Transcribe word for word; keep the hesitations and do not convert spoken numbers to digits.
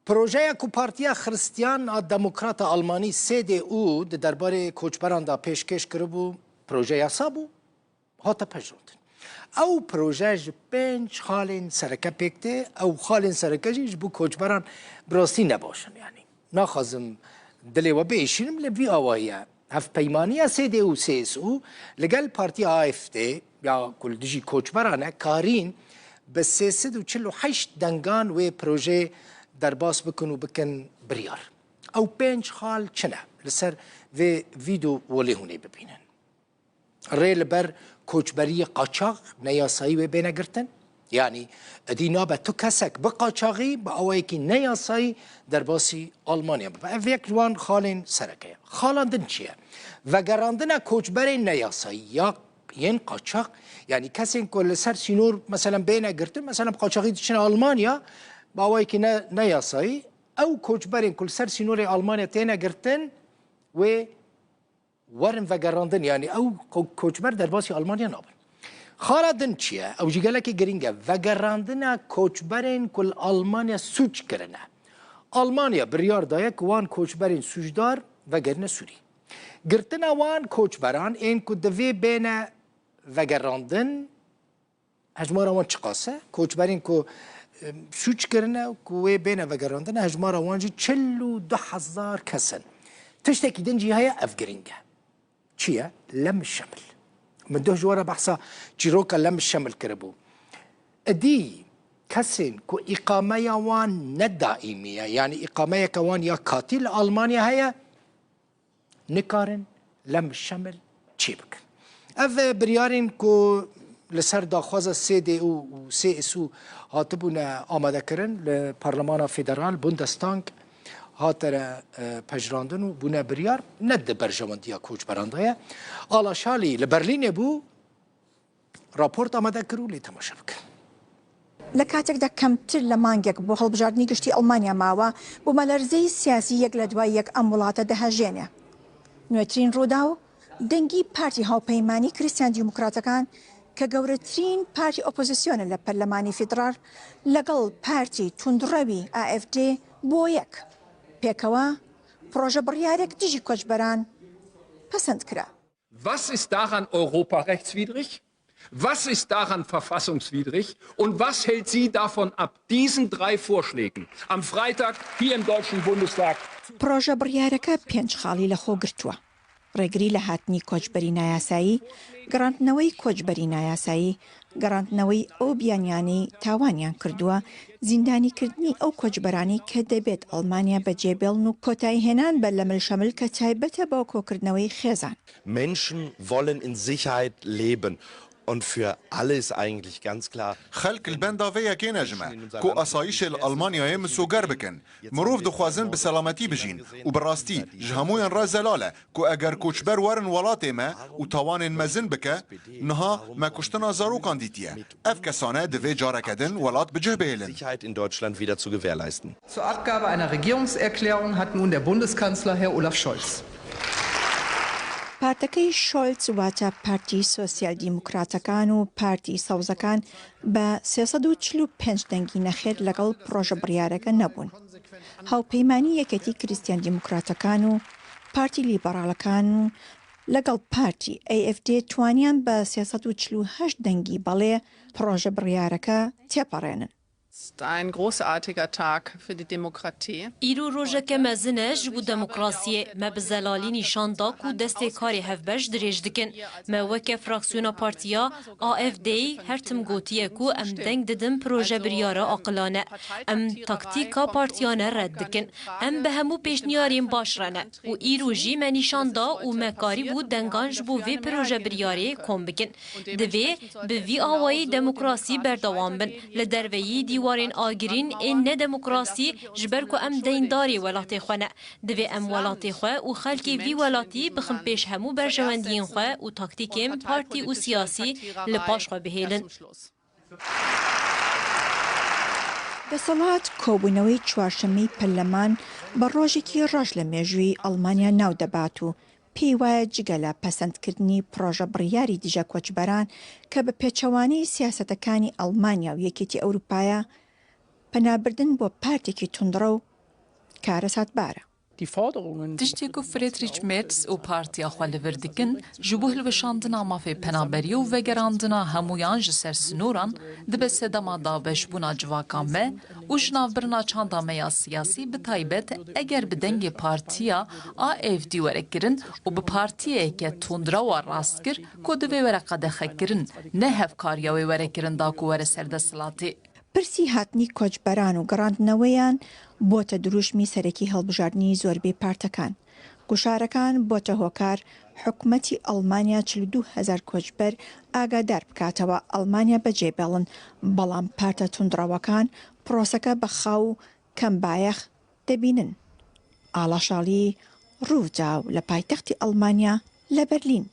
Projeya ku Partiya Xristiyan a Demokrat a Almanî, C D U, di derbarê koçberan de pêşkêş kiribû, proje yasa bû, hate pejirandin. Ew proje ji pênc xalên sereke pêk tê, ew xalên sereke jî ji bo koçberan bi rastî ne baş in. Yanî naxwazim dilê we biêşînim, li vî awayî ye. Hevpeymaniya C D U C S U li gel Partiya A F D ya ku li dijî koçberan e, karîn bi sê sed û çil û heşt dengan wê projeyê derbas bikin û bikin biryar. Ew pênc xal çi ne? Li ser vê vîdyo welê hûn ê bibînin. Rê li ber koçberiyê qaçax, neyasayî wê bêne girtin. Yanî, edî nabe tu kesek bi qaçaxî, bi awayekî neyasayî derbasî Almanya bibe. Ev yek ji wan xalên sereke ye. Xala din çi ye? Vegerandina koçberên neyasayî ya yên qaçax, yanî kesên ku li ser sînor, meselen, bêne girtin, meselen, bi qaçaxî diçin Almanya, bi awayekî ne, neyasayî, ew koçberên ku li ser sînorê Almanya têne girtin, wê werin vegerandin, yanî ew ko-, koçber derbasî Almanya nabin. Xala din çi ye? Ew jî gelekî girîng e. Vegerandina koçberên ku li Almanya sûc kirine. Almanya biryar daye ku wan koçberên sûcdar vegerine Sûrî. Girtina wan koçberan ên ku divê bêne vegerandin, hejmara wan çiqas e? Koçberên ku, em, sûc kirine, ku wê bêne vegerandine, hejmara wan jî çil û du hezar kes in. Tiştekî din jî heye, ev girîng e. Çi ye? Lem şemil. Min doh ji we re behsa çîroka lem şemil kiribû. Edî kesên ku îqameya wan ne daîmî ye, yanî îqameyeke wan ya katî li Almanya heye, nikarin lem şemil çê bikin. Ev, e, biryarên ku li ser daxwaza C D U û C S U hatibûne amadekirin li Parlemana Federal, Bundestag, hatere, e, pejirandin û bûne biryar, ne di berjewendiya koçberan de ye. Ala Şalî li Berlînê bû, raport amade kir û lê temaşe bikin. لە کاتێکدا کەمتر لە مانگێک بۆ هەڵبژاردنی گشتی ئەڵمانیا ماوە، بوومەلەرزەی سیاسی یەک لە دوای یەک ئەم وڵاتە دەهەژێنێ. نوێترین ڕووداو، دەنگی پارتی هاوپەیمانی کریستیان دیموکراتەکان کە گەورەترین پارتی ئۆپۆزیسیۆنە لە پەرلەمانی فیدرال، لەگەڵ پارتی توندڕەوی A F D بۆ یەک. پێکەوە پڕۆژە بڕیارێک دژی کۆچبەران پەسەند کرا. Was ist daran europarechtswidrig? Was ist daran verfassungswidrig? Und was hält Sie davon ab, diesen drei Vorschlägen am Freitag hier im Deutschen Bundestag پڕۆژە بڕیارەکە پێنج خاڵی لەخۆ گرتووە: ڕێگری لە هاتنی کۆچبەری نایاسایی، گەڕاندنەوەی کۆچبەری نایاسایی، گەڕاندنەوەی ئەو بیانیانەی تاوانیان کردووە، زیندانیکردنی ئەو کۆچبەرانەی کە دەبێت ئەڵمانیا بەجێبێڵن و کۆتاییهێنان بە لەمل شەمل کە تایبەتە بە کۆکردنەوەی خێزان. Menschen wollen in Sicherheit leben und für alle ist eigentlich ganz klar, Xelk li benda vê yekê ne ji me, ku asayîşê li Almanyayê misoger bikin. Mirov dixwazin bi selametî bijîn û bi rastî ji hemûyan re zelal e ku eger koçber werin welatê me û tawanên mezin bike, niha me kuştina zarokan dîtiye. Ev kesane divê careke din welat bi cih bihêlin. Sicherheit in Deutschland wieder zu gewährleisten. Zur Abgabe einer Regierungserklärung hat nun der Bundeskanzler Herr Olaf Scholz. پارتەکەی شۆلز، واتە پارتی سۆسیال دیموکراتەکان و پارتی سەوزەکان، بە سێ سەد و چل و پێنج دەنگی نەخێر لەگەڵ پڕۆژە بڕیارەکە نەبوون. هاوپەیمانی یەکێتی کریستیان دیموکراتەکان و پارتی لیبەڕاڵەکان و لەگەڵ پارتی A F D توانیان بە سێ سەد و چل و هەشت دەنگی بەڵێ پڕۆژە بڕیارەکە تێپەڕێنن. Ist ein großartiger Tag für die Demokratie. Îro rojeke mezin e ji bo demokrasiyê. Me bi zelalî nîşan da ku destê karê hevbeş dirêj dikin. Me weke fraksiyona Partiya A F D'yî her tim gotiye ku em deng didin proje biryara aqilane. Em taktîka partiyane red dikin. Em bi hemû pêşniyarên baş re ne. Û îro jî me nîşan da û me karîbû dengan ji bo vê proje biryarê kom bikin. Divê bi vî awayî demokrasî berdewam bin. Li derveyî dîwarên agirîn ên nedemokrasî, ji ber ku em deyndarê welatê xwe ne. Divê em welatê xwe û xelkê vî welatî bixin pêş hemû berjewendiyên xwe û taktîkên partî û siyasî li paş xwe bihêlin. دەسەڵات کۆبوونەوەی چوارشەممەی پەرلەمان بە ڕۆژێکی ڕەش لە مێژووی ئەڵمانیا ناو دەبات و پێی وایە جگە لە پەسەندکردنی پڕۆژە بڕیاری دژە کۆچبەران کە بە پێچەوانەی سیاسەتەکانی ئەڵمانیا و یەکێتی ئەوروپایە، پەنابردن بۆ پارتێکی توندڕەو کارەساتبارە. Tiştê ku Friedrich Merz û partiya xwe li vir dikin, ji bo hilweşandina mafê penaberiyê û vegerandina hemûyan ji ser sinoran, dibe sedema dabeşbûna civaka me û ji navbirina çanda me ya siyasî, bi taybet eger bi dengê partiya A F D were kirin û bi partiyeke tundrewa rastgir ku divê were qedexekirin, ne hevkariya wê were kirin da ku were ser desthilatê. پرسی هاتنی کۆچبەران و گەڕاندنەوەیان بۆتە دروشمی سەرەکی هەڵبژاردنی زۆربەی پارتەکان. گوشارەکان بۆتە هۆکار حکومەتی ئەڵمانیا چل و دوو هەزار کۆچبەر ئاگادار بکاتەوە ئەڵمانیا بەجێبێڵن، بەڵام پارتە توندڕەوەکان پرۆسەکە بە خاو و کەم بایەخ دەبینن. ئاڵاشاڵی ڕووداو لە پایتەختی ئەڵمانیا لە بەرلین.